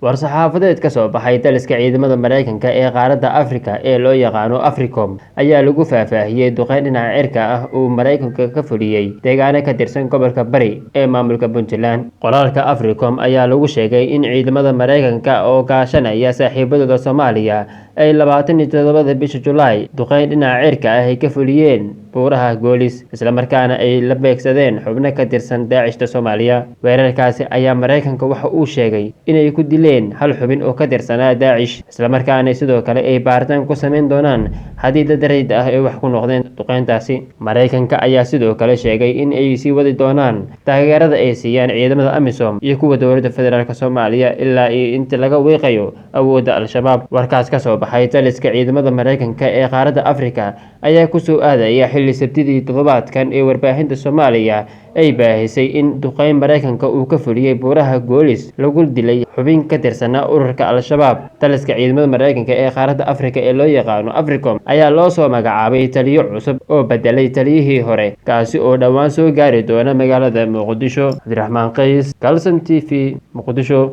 War-saxaafadeed ka soo baxay taliska ciidamada Mareykanka ee qaaradda Afrika ee loo yaqaano Africom ayaa lagu faahfaahiyey duqeyn dhinaca cirka ah uu Mareykanka ka fuliyey deegaano ka tirsan gobolka Bari ee maamulka Puntland. Qoraalka Africom ayaa lagu sheegay in ciidamada Mareykanka oo kaashanaya saaxiibadooda Soomaaliya ay 27-da bisha Julaay duqeyn dhinaca cirka ah ay ka fuliyeen buuraha Goolis, islamarkaana ay la beegsadeen xubno ka tirsan Daacishta Soomaaliya. Weerarkaasi ayaa Mareykanka waxa uu sheegay inay ku dileen hal xubin oo ka tirsanaa Daacish, islamarkaana sidoo kale ay baaritaan ku sameyn doonaan haddii dad rayid ah ay wax ku noqdeen duqeyntaasi. Mareykanka ayaa sidoo kale sheegay in ay sii wadi doonaan taageerada ay siiyaan ciidamada AMISOM iyo kuwa dowladda federaalk Soomaaliya ilaa iyo inta laga wiiqayo awoodda Al-Shabaab. Warkaas ka soo baxay taliska ciidamada Mareykanka ee qaaradda Afrika ayaa kusoo aadaya xilli Sabtidii toddobaadkan ee warbaahinta Soomaaliya ay baahisay in duqeyn Mareykanka uu ka fuliyey buuraha Goolis lagu dilay xubin ka tirsanaa ururka Al-Shabaab. Taliska ciidamada Mareykanka ee qaaradda Afrika ee loo yaqaano Africom ayaa loo soo magacaabay taliyo cusub oo bedelay taliyihii hore, kaasi oo dhowaan soo gaari doona magaalada Muqdisho. Cabdiraxmaan Qays, Kalson TV, Muqdisho.